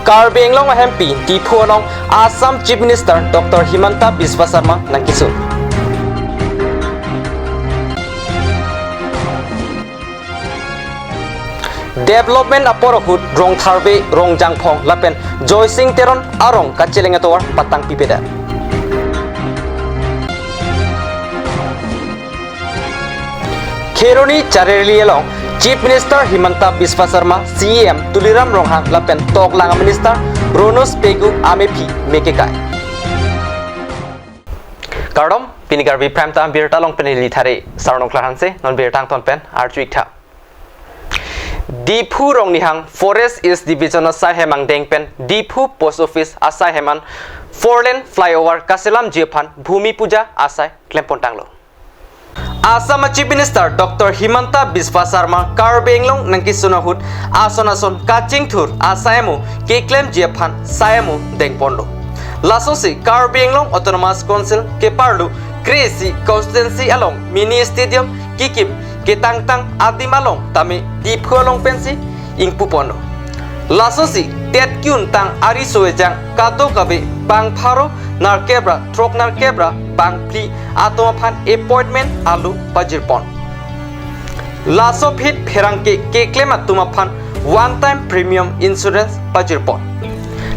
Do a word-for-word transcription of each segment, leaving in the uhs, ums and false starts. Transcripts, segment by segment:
Karbi Anglong ahempi Diphu along Assam Chief Minister Doctor Himanta Biswa Sarma nangkeso. Development apor ahut Rongtharve, Rongjangphong lapen Joysing Teron arong kacheleng atovar patangpipedet. Kheroni Chareli along Chief Minister Himanta Biswa Sarma, C E M Tuliram Ronghang lapen toklang Minister Ronus Pegu amephi mekekai. Kardom, pini Karbi Prime Time birta along pen neli Thare Sarnong Klarhanse, non birta angton pen arju-ik tha. Diphu Rongnihang Forest East Division asai hem angdeng pen Diphu Post Office asai hem an four lane flyover kaselamji aphan Bhumi Puja asai klempon tanglo. Assam Chief Minister Doctor Himanta Biswa Sarma Karbi Anglong nangkeso ahut ason ason kachingthur asai amo keklemji aphan sai amo dengponlo. Lasonsi Karbi Anglong Autonomous Council keparlo kre-isi constituency along mini stadium kekim ketangtang adim along tame Diphu along pensi ingpuponlo. Lasonsi tet ki-un tang ariso ejang kadokave bang pharo nerkep ra throk nerkep ra bang phli atum aphan appointment alo pajirpon. Laso aphi pherangke keklem atum aphan one time premium insurance pajirpon.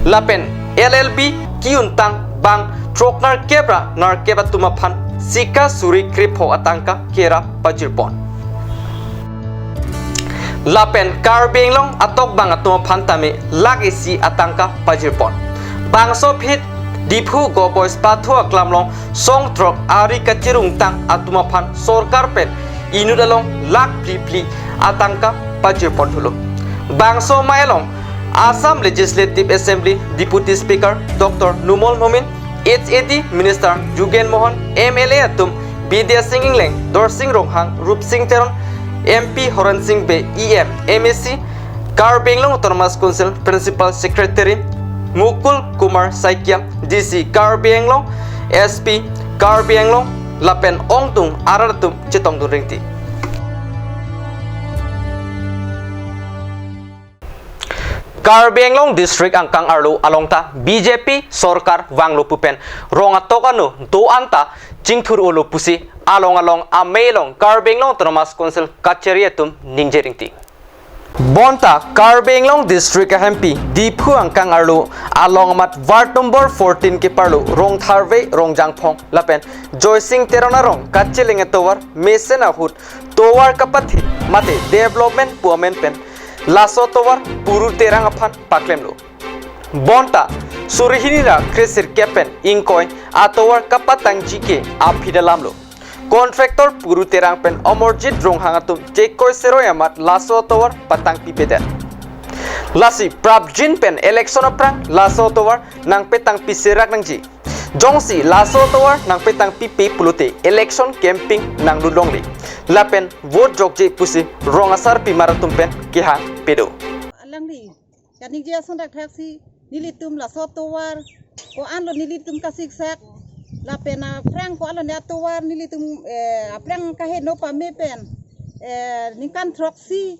Lapen L L B ki-un tang bang throk nerkep ra nerkep atum aphan sika suri krepho atangka kera pajirpon. Lapen Karbi Anglong atokbang atum aphan tame lakh isi atangka pajirpon. Bangso aphi Diphu Govt. Boys pathu aklam along song throk ari kachirung tang atum aphan sorkar pen inut along lakh phli phli atangka pajirpon thulo. Bangso amei along Assam Legislative Assembly Deputy Speaker Doctor Numal Momin, H A D Minister Jugen Mohan, M L A atum Bidya Sing Engleng, Dorsing Ronghang, Rupsing Teron, M P Horen Sing Bey, E M, M A C, Karbi Anglong Autonomous Council Principal Secretary Mukul Kumar Saikia, D C Karbi Anglong, S P Karbi Anglong lapen ongdung arat atum chetongdun ringti. Karbi Anglong District angkang arlo along ta B J P sorkar vanglo pu pen rong atok ano do-an ta chingthur-olo pusi along along amei along Karbi Anglong Autonomous Council kachari atum ningje ringti. Bonta Karbi Anglong District ahempi Diphu angkang arlo along amat ward number fourteen keparlo Rongtharve, Rongjangphong lapen Joysing Teron arong kacheleng atovar mesen ahut tovar kapathe mate development pu amen pen laso tovar Puru Terang aphan paklemlo. Bonta suri hini ra kre-sirkep pen ingkoi atovar kapatangji ke aphi dalamlo. Contractor Puru Terang pen Amarjit Ronghang atum chekoi seroi amat laso atovar patangpipedet. Lasi prapjin pen election aphrang laso atovar nangpetangpi serak nangji. Jongsi laso atovar nangpetangpipe pulote election campaign nanglut longle. Lapen vote jokje pusi rong asarpimar atum pen kehang pedo. Alangli kaningje ason dakthaksi nelitum laso atovar ko-anlo nelitum kasiksak lapen aphrang ko-anlo ne atovar nelitum, eh, aphrang kaheno pame pen, eh, ningkan throksi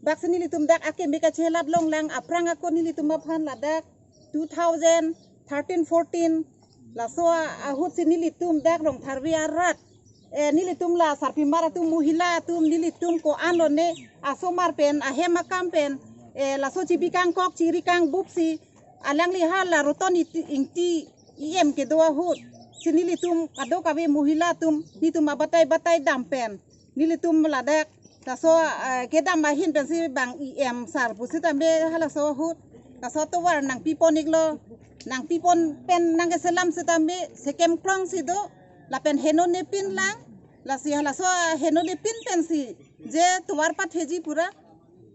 baksi nelitum dak akeme kachelat longlang aphrang ako nelitum aphan ladak two thousand thirteen fourteen laso ahutsi nelitum dak Rongtharve arat, eh, nelitum la sarpimar atum mohila atum nelitum ko-anlo ne asomar pen ahem akam pen, eh, laso chibi kangkok chiri kangbupsi alangli hala Roton Iti- Ingti E M kedo ahutsi nelitum kadokave mohila atum nelitum abatai batai dam pen nelitum ladak laso, eh, kedam ahin pensi bang E M sar pusitame halaso ahut laso atovar nangpipon-iklo, nangpipon pen nangkeselam sitame sekem klongsi do lapen henone pinlang, lasi halaso henone pin pensi je tovar patheji pura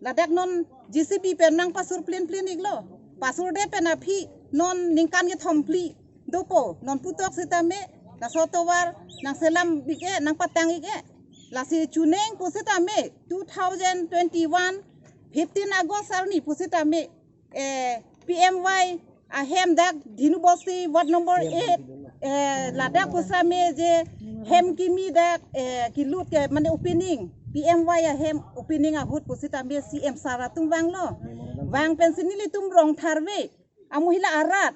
ladak non J C B pen nangpasur plin plin-iklo, pasurde pen aphi non ningkan kethom phli dopo, non putok sitame laso atovar nangselam-ik-e, nangpatang-ik-e. Lasi chuning pusitame two thousand twenty-one fifteen August arni pusitame, eh, P M Y ahem dak Dhinu Bosti ward number eight, eh, ladak pusitame je hem kimi dak, eh, kilut ke mane opening, P M Y ahem opening ahut pusitame C M sar atum vanglo. Vang pensi nelitum Rongtharve amuhila arat,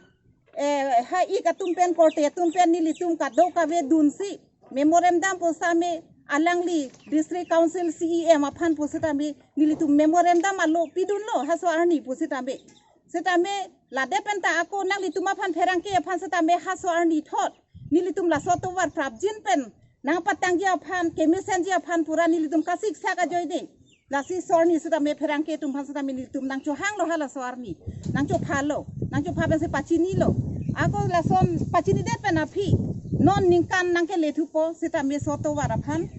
eh, ha-ik atum pen, korte atum pen nelitum kadokave dunsi memorandum pusitame alangli District Council C E M aphan pusitame nelitum memorandum alo pidunlo, haso arni pusitame. Sitame ladet pen ta ako nanglitum aphan pherangke aphan sitame haso arni thot nelitum laso tovar prapjin pen nangpatangji aphan, kemesenji aphan pura nelitum kasiksak ajoine. Lasi sorni sitame pherangke atum aphan sitame nelitum nangchohanglo halaso arni. Nangchophalo, nangchopha pensi pachinilo. Ako lason pachinidet pen aphi non ningkan nangkelethupo sitame so tovar aphan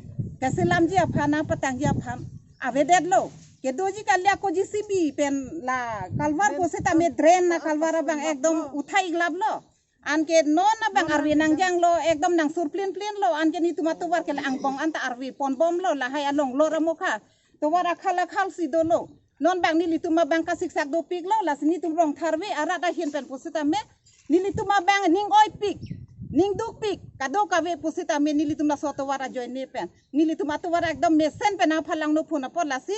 keselamji aphan, nangpatangji aphan avedetlo. Kedoji kali ako J C B pen la culvert pusitame drain na culvert abang ekdom uthai iklaplo. Anke non abang arve nangjanglo, ekdom nangsurplin plinlo, anke netum atovar ke la angbong anta arve ponbomlo, lahai along lor amokha. Tovar akhal akhal si dolo. Non bang nelitum abang kasiksak dopiklo, lasi netum Rongtharve arat ahin pen pusitame nelitum abang ning oipik, ning dukpik, kadokave pusitame nelitum laso tovar ajoine pen nelitum atovar ekdom mesen pen nangphalangno phone apot, lasi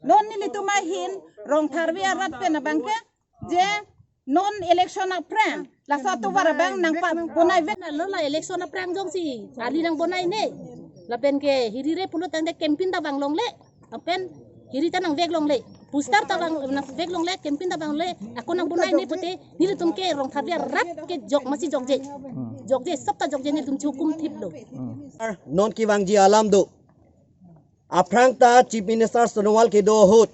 non nelitum ahin Rongtharve arat pen abang ke je non election aphrang laso atovar abang nangpabonai vet. Lo la election aphrang jongsi ali nangbonaine. Lapen ke hirire pulo tangte campaign ta vang longle. Lapen hiri ta nangvek longle. Poster ta vang nangvek longle, campaign ta vang longle. Ako nangbonaine pute nelitum ke Rongtharve arat ke jok masi jokje. Jokje, sabta jokje, netum chukum thiplo. Non kevangji alam do. Aphrang ta Chief Minister Sonowal kedo ahut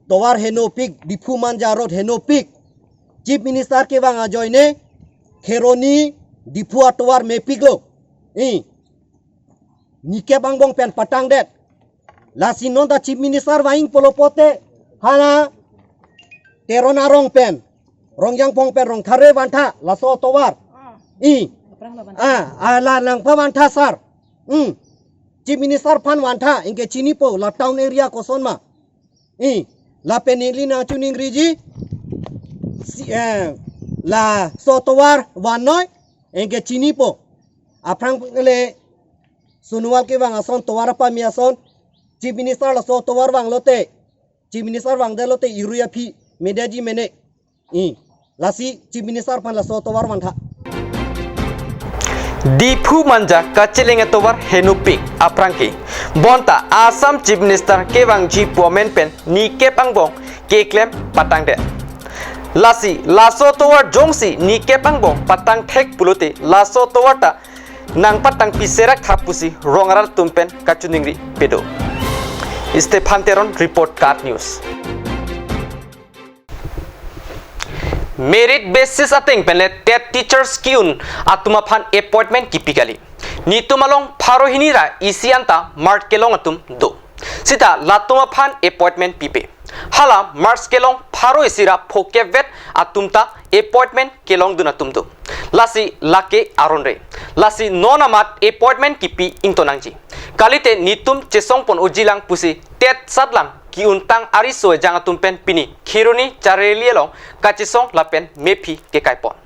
tovar henopik, Diphu Manja road henopik. Chief Minister kevang ajoine Kheroni Diphu atovar mepiklo. I. Nikep angbong pen patangdet. Lasi non ta Chief Minister vang pulo pote hala Teron arong pen, Rongjangphong pen Rongtharve vantha laso tovar. I. Ah, ah, la nangpavantha sar. Hmm. Chief Minister aphan vantha, anke chinipo la town area koson ma. I. Lapen neli nangchoningriji, si, eh, laso tovar vannoi, anke chinipo. Aphrang le Sonowal kevang ason, tovar apami ason, Chief Minister laso tovar vanglote, Chief Minister vangdetlote irui aphi medaji mene. I. Lasi Chief Minister aphan laso tovar vantha. Diphu Manja kacheleng atovar henopik aphrang ke. Bonta Assam Chief Minister kevangji pu amen pen nikep angbong keklem patangdet. Lasi laso tovar jongsi nikep angbong patang thek pulote laso tovar ta nangpatangpi serak tha pusi rong arat atum pen kachiningri pedo. Stephan Teron, Report Card News. Merit basis ateng pen le TET teachers ke-un atum aphan appointment kipi kali. Netum along pharo hini ra isi anta mark kelong atum do. Sita latum aphan appointment pipe. Hala mark kelong pharo isi ra phokep vet atum ta appointment kelongdun atum do. Lasi lake aron re. Lasi non amat appointment kipi ingtonangji. Kalite netum chesongpon ojilang pusi TET satlang ke-untang ariso ejang atum pen pini Kheroni Chareli along kachesong lapen mephi kekaipon.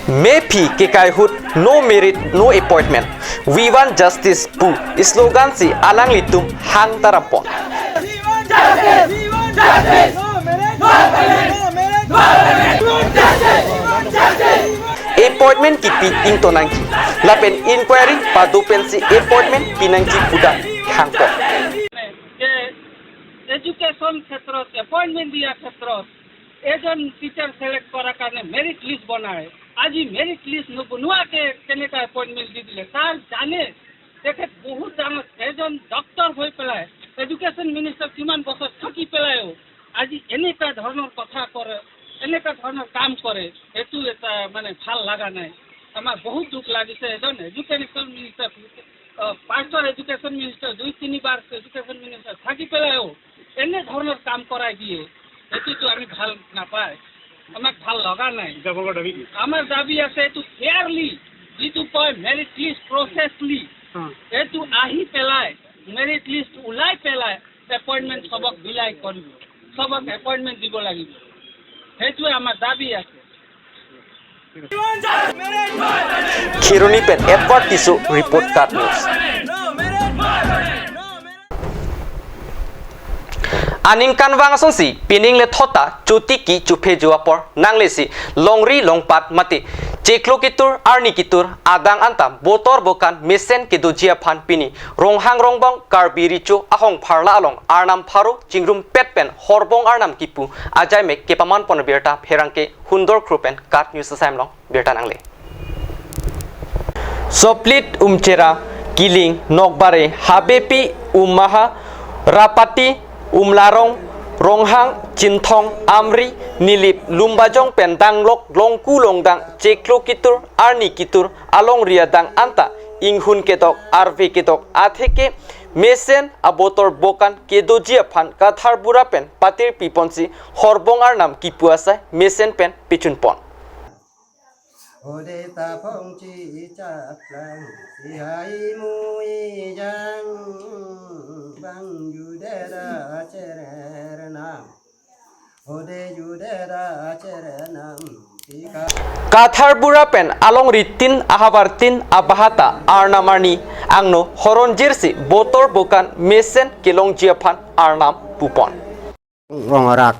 Mephi kekai ahut no merit, no appointment. We want justice pu slogan si alanglitum hang tarampon. Appointment kipi ingtonangji. Lapen inquiry pado pensi appointment pinangji pu ta hangpon. Education ক্ষেত্ৰত, এপইণ্টমেণ্ট দিয়া ক্ষেত্ৰত এজন teacher select কৰাৰ কাৰণে merit list বনায়। আজি merit list নবনোৱাকে কেনেকৈ এপইণ্টমেণ্ট দি দিলে? ছাৰ জানে তেখেত বহুত ডাঙৰ এজন ডক্তৰ হৈ পেলাই, এডুকেশ্যন মিনিষ্টাৰ কিমান বছৰ থাকি পেলাইও আজি এনেকুৱা ধৰণৰ কথা কৰে, এনেকুৱা ধৰণৰ কাম কৰে, সেইটো এটা মানে ভাল লগা নাই। আমাৰ বহুত দুখ লাগিছে। এজন এডুকেশ্যন মিনিষ্টাৰ, আহ, পাষ্টৰ এডুকেশ্যন মিনিষ্টাৰ, দুই তিনিবাৰ এডুকেশ্যন মিনিষ্টাৰ থাকি পেলাইও এনে ধৰণৰ কাম কৰাই দিয়ে, সেইটোতো আমি ভাল নাপায়, আমাক ভাল লগা নাই। এতিয়া আপোনালোকৰ দাবী কি? আমাৰ দাবী আছে এইটো ফেয়াৰলি, যিটো কয় মেৰিট লিষ্ট প্ৰচেছলি, হা। এইটো আহি পেলাই, মেৰিট লিষ্ট ওলাই পেলাই এপইণ্টমেণ্ট চবক বিলাই কৰিব, চবক এপইণ্টমেণ্ট দিব লাগিব, সেইটোৱে আমাৰ দাবী আছে। Kheroni pen Edward Tisso, Report Card News. Aningkanvang asonsi pining lethot ta chotiki chophe jo apor nanglesi longri longpat mate chiklo ketur arni ketur adang anta botor bokan mesen kedoji aphan pini Ronghang Rongbong Karbi Recho ahong pharla along arnam pharo chingrumpet pen horbong arnam kipu ajaimek kepaman pon abirta pherangke Hundor Kro pen KAT News asai along birta nangle. Soplit, Umchera, Kiling, Nokbare, Habepi, Ummaha, Rapati, Umlarong, Ronghang, Chinthong, Amri, Nilip, Lumbajong pen danglok longku longdang chiklo ketur arni ketur alongri adang anta inghun kedok arve kedok atheke mesen abotor bokan kedoji aphan Kathar Bura pen patir piponsi horbong arnam kipu asai mesen pen pichun pon. Ode ta phong chi chak lang si hai mu i jang bang ju de da cherer nam. Ode ju de da cherer nam. Kathar Bura pen alongri tin ahavar tin abahata arnam arni angno horonjirsi botor bokan mesen kelongji aphan arnam pupon. Rong arak,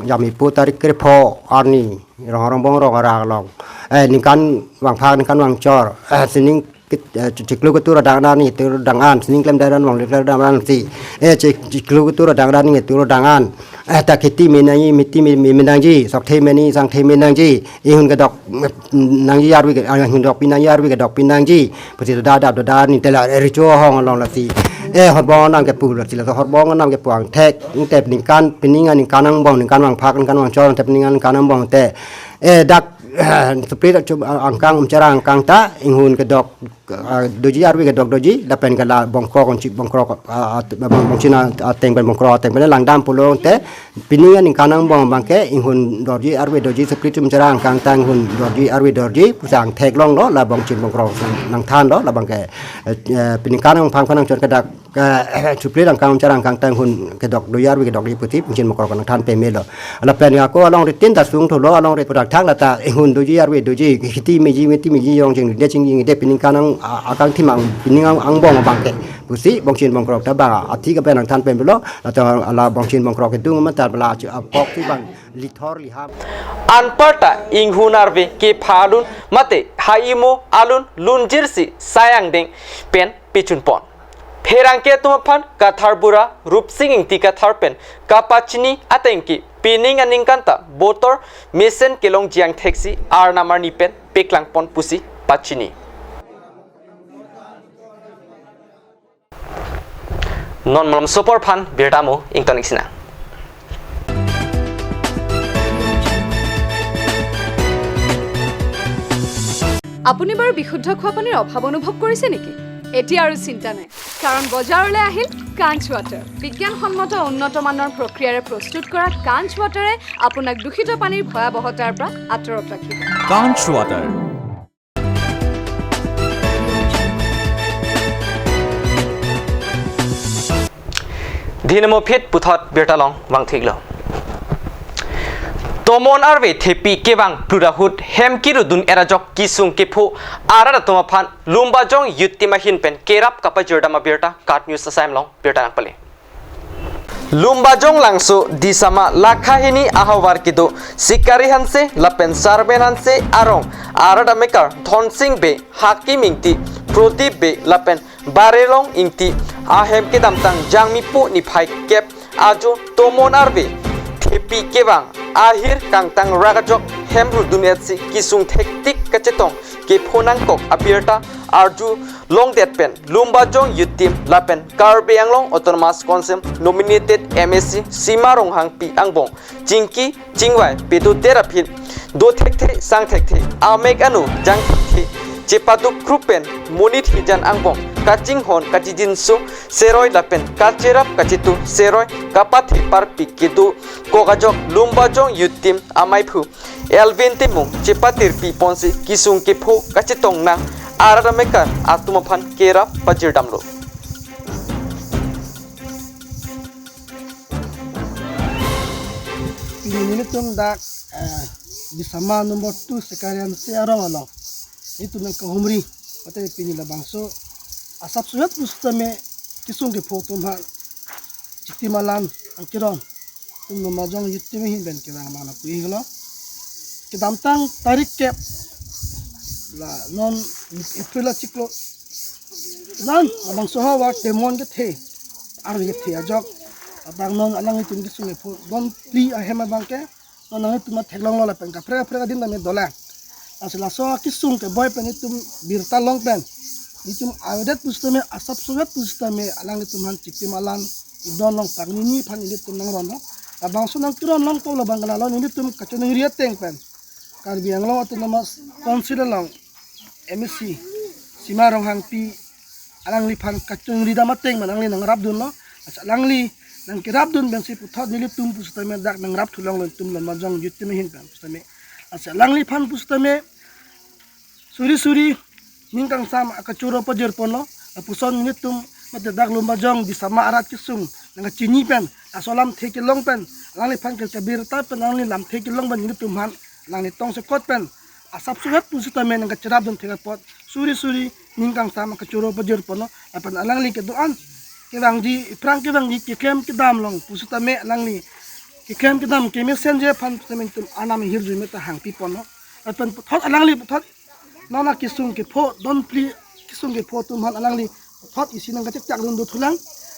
jam ipu tarik krepho arni, Ronghang Rongbong rong arak along. Eh, ningkan vangphak, ningkan vangchor. Eh, sining kit-, eh, chiklo ketur adang arni, tur adang an, sining klemdet an, vangli klemdet an si. Eh, chik-, chiklo ketur adang arni, tur adang an. Eh, ta kheti me nangji, miti me, me, me nangji, sokthe meni, sangthe me nangji. Inghun kedok, mm, nangji arve ke, ah, inghun dokpi nangji arve kedokpi nangji. Pusi da da da da ni tela recho ahong along lasi. Eh, horbong arnam kepu lasi, la horbong arnam kepu angthek, ingtep ningkan, pining aningkan angbong, ningkan vangphak, ningkan vangchor, ingtep ningkan angbong te. Eh, dak, eh, Soplit, ah, angkang, Umchera angkang ta, inghun kedok, ah, doji arve kedok doji, lapen ke la bongkrok, onchi bongkrok, ah, ah, bong-, bongchin, ah, ateng pen bongkrok, ateng pen langdam pulo te, pining aningkan angbong abangke inghun dorji arve dorji, Soplit Umchera angkang ta inghun dorji arve dorji, pusang theklonglo, la bongchin bongkrok nangthanlo, la abangke, eh, eh, pining kan angbong phang kan nangchor kedak, eh, Soplit angkang Umchera angkang ta inghun kedok doji arve kedok doji pusi bongchin bongkrok nangthan pemelo. Lapen ako alongri tin ta sung thulo, alongri pudak thak lata inghun doji arve doji, kheti meji, miti meji, jong jing de ching jing de pining kan ang, a-, akangthim ang, pining ang, angbong abangke. Pusi bongchin bongkrok ta ba athi kapen nangthan pemelo, lata ala bongchin bongkrok kedung mata bala chu apok si bang lithor liham. Anparta inghun arve kepha alun mate ha-imo alun lunjirsi sai angdeng pen pichun pon. Pherangke atum aphan Kathar Bura Rupsing Ingti Kathar pen kapachini atengke pining aningkan ta botor mesen kelongji angtheksi arnam arni pen peklang pon pusi pachini. Non malom sopor aphan birta mo ington iksina. আপুনি বাৰু বিশুদ্ধ খোৱা পানীৰ অভাৱ অনুভৱ কৰিছে নেকি? এতিয়া আৰু চিন্তা নাই, কাৰণ বজাৰলৈ আহিল কাঞ্চ ৱাটাৰ। বিজ্ঞানসন্মত উন্নত মানৰ প্ৰক্ৰিয়াৰে প্ৰস্তুত কৰা কাঞ্চ ৱাটাৰে আপোনাক দূষিত পানীৰ ভয়াৱহতাৰ পৰা আঁতৰত ৰাখিব। Kanch Water. Dhinimo phit puthot birta along vangthiklo. Tomon arve thepi kevang plut ahut hem kirudun-et ajok kesung kepho arat atum aphan Lumbajong Youth Team ahin pen kerap kapajirdam abirta KAT News asai along birta nangpale. Lumbajong Langso Disama Lakhahini ahavar kedo Sikari Hanse lapen Sarben Hanse arong arat amekar Dhonsing Bey, Hakim Ingti, Prodip Bey lapen Barelong Ingti ahem kedamtang Jangmipo niphai kep ajo tomon arve thepi kevang ahir kangtang rak ajok hem rudun-etsi kesung thektik kachetong kepho nangkok abirta arju longdet pen Lumbajong Youth Team lapen Karbi Anglong Autonomous Council nominated M A C Sima Ronghangpi angbong chingki chingvai pedodet aphi do thekthe sang thekthe amek anu jang thekthe chepaduk krup pen monit hijan angbong kachinghon kachijinso seroi lapen kacherap kachetu seroi kapathe parpi kedo kok ajok Lumbajong Youth Team amaiphu Elvin Timung chepatirpi ponsi kesung kepho kachetong nang arat amekar atum aphan kerap pajirdamlo. Pini nelitum dak, eh, Disama number two Sikari Hanse arong along. Itum nangkahumri, mate pini labangso asap suyat pusitame kesung kepho atum aphan chitim alam Angkiron, itum Lomajong Youth Team ahin pen kevang abang nangpu-iklo. Kedamtang tarik kep, la non April achiklo non labangso ahavar Temon kethe, arve kethe ajok, abang non alanglitum kesung kepho don phli ahem abang ke non nanglitum theklonglo lapen kaprek kaprek adim tame dolang. Lasi laso kesung keboi pen itum birta long pen, itum avedet pusitame, asapso vet pusitame alanglitum aphan chitim alam idon long, pangni phan nelitum nangronlo. Labangso nangkiron longpo labang ke la non nelitum kachiningri ateng pen Karbi Anglong Autonomous Council along M A C Sima Ronghangpi alangliphan kachiningri dam ateng pen alangli nangrapdunlo. Lasi alangli nangkerapdun pensi puthot nelitum pusitame dak nangrapthu longlo, itum Lomajong Youth Team ahin pen pusitame. Lasi alangliphan pusitame suri suri ning kangsam akachoro pajirponlo. Lapuson nelitum mate dak Lomajong Disama arat kesung nangkachini pen laso alamthe kelong pen alangliphan ke kabirta pen alangli lamthe kelong pen nelitum aphan alangli tongsekot pen asapso vet pusitame nangkacherapdun thek apot suri suri ning kangsam akachoro pajirponlo. Lapen alangli kedo-an kevangji, iphrang kevangji keklem kedam along pusitame alangli keklem kedam kemesenji aphan pusitame itum anam hirjume ta hangpiponlo. Lapen puthot alangli puthot non akesung kepho don phli kesung kepho atum aphan alangli puthot isi nangkachechakdun dothulang.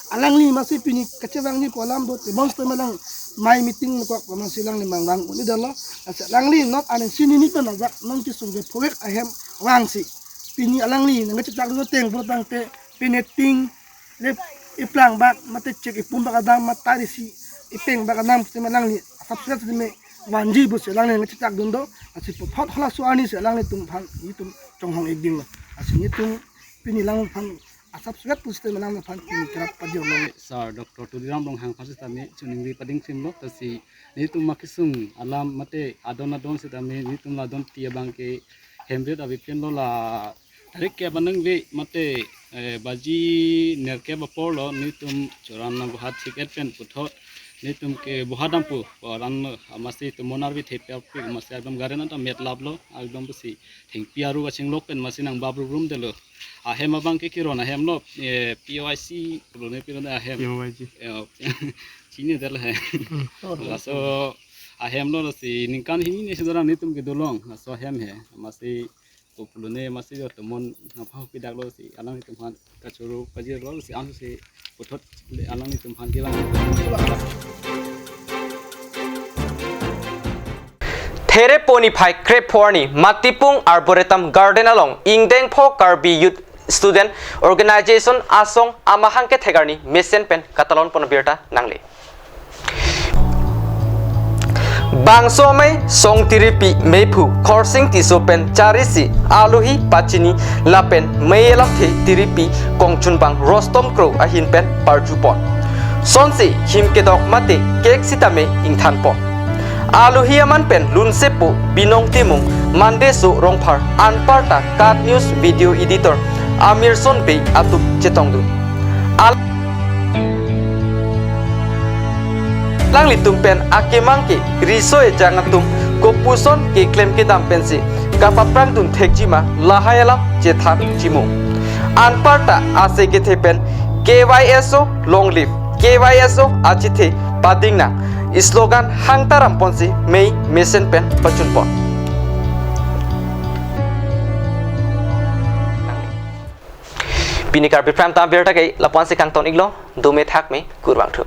Alangli masi pini kachevangji pu alam do, tebon sitame alang mai meeting nangkok masi alangli mangvang un-edetlo. Lasi alangli not aning sini ni pen ajak non kesung kepho vek ahem vangsi pini alangli nangkachechakdun ateng pura tangte pine ting le iplang bak mate chek ipum bak adam mate isi ipeng bak adam sitame alangli asapso vet sitame vanji pusi alangli nangkachechakdun do. Lasi puthot halaso arni si alanglitum aphan itum chonghong-ikdinglo. Lasi nelitum pini alangphan asapso vet pusitame alangphan pini kerap pajirlo. Sir Doctor Tuliram Ronghang aphan sitame chiningri pading simlo, lasi nelitum akesung alam mate adon adon sitame nelitum la don ti abang ke hemrit avepinlo. La tarik kep aningve mate, eh, baji nerkep aporlo nelitum Chorana Bohat thik-et pen puthot nelitum ke bohat dampo, bohat damlo, amasi Temon arve kethe pen apik amasi ekdom garden anta metlaplo, ekdom pusi thengpi aru kachinglok pen masi nangbap rubrum detlo. Ahem abang ke kiron ahemlo, eh, P O I C, pulo ne pilo ne ahem. P O I C. Eh, chini detlo he. Hmm. Laso ahemlo, lasi ningkan hini ne si dorang nelitum kedo long, laso ahem he. Masi kopulone masi jo Temon nangpahok pidaklo, lasi alanglitum aphan kachoro pajirlo, lasi ansi puthot alanglitum aphan kevang. Therepon niphai krepho arni Matipung Arboretum Garden along ingdeng pho Karbi Youth Student Organization asong amahang kethek arni mesen pen katalonpon abirta nangle. Bangso amei Song Tiripi, meiphu Khorsing Tisso pen charisi alohi pachini lapen mei alamthe Tiripi kongchunbang Rostom Kro ahin pen parjupon. Sonsi him kedok mate cake sitame ingthanpon. Alohi aman pen lunsepo Binong Timung, Mandeso Rongphar, anparta KAT News video editor Amirson Bey atum chetongdun. Al- Alanglitum pen akemang ke riso ejang atum kopuson keklem kedam pensi kapaphrangdun thekjima lahai alam chethan chimung. Anparta ase kethe pen K Y S O long live, K Y S O achethe pading nang slogan hangta ramponsi mei mesen pen pachunpon. Pini Karbi Prime Time abirta ke lapu-ansi kangton-iklo, dome thakme, kurvangthu.